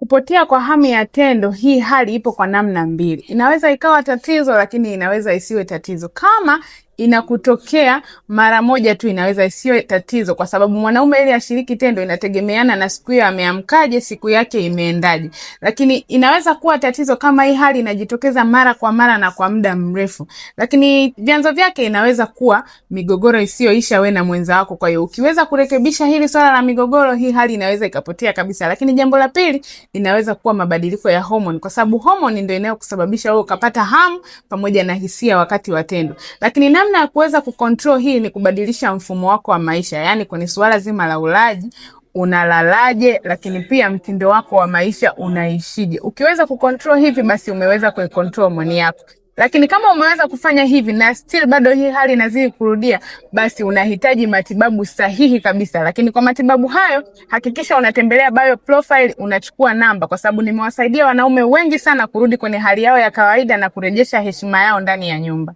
Kupotea kwa hamu ya tendo, hii hali ipo kwa namna mbili. Inaweza ikawa tatizo, lakini inaweza isiwe tatizo. Kama inakutokea mara moja tu, inaweza isiwe tatizo, kwa sababu mwanaume ili ashiriki tendo inategemeana na siku hiyo ameamkaje, siku yake imeendaje. Lakini inaweza kuwa tatizo kama hii hali inajitokeza mara kwa mara na kwa muda mrefu. Lakini vyanzo vyake inaweza kuwa migogoro isiyoisha we na mwenza wako. Kwa hiyo ukiweza kurekebisha hili swala la migogoro, hii hali inaweza ikapotea kabisa. Lakini jambo la pili inaweza kuwa mabadiliko ya homoni, kwa sababu homoni ndio inayokusababisha wewe ukapata hamu pamoja na hisia wakati wa tendo. Lakini namna ya kuweza kucontrol hii ni kubadilisha mfumo wako wa maisha, yaani kwenye suala zima la ulaji unalalaje, lakini pia mtindo wako wa maisha unaishije. Ukiweza kucontrol hivi, basi umeweza kuicontrol homoni yako. Lakini kama umeweza kufanya hivi na still bado hii hali inazidi kurudia, basi unahitaji matibabu sahihi kabisa. Lakini kwa matibabu hayo, hakikisha unatembelea bio profile, unachukua namba, kwa sababu nimewasaidia wanaume wengi sana kurudi kwenye hali yao ya kawaida na kurejesha heshima yao ndani ya nyumba.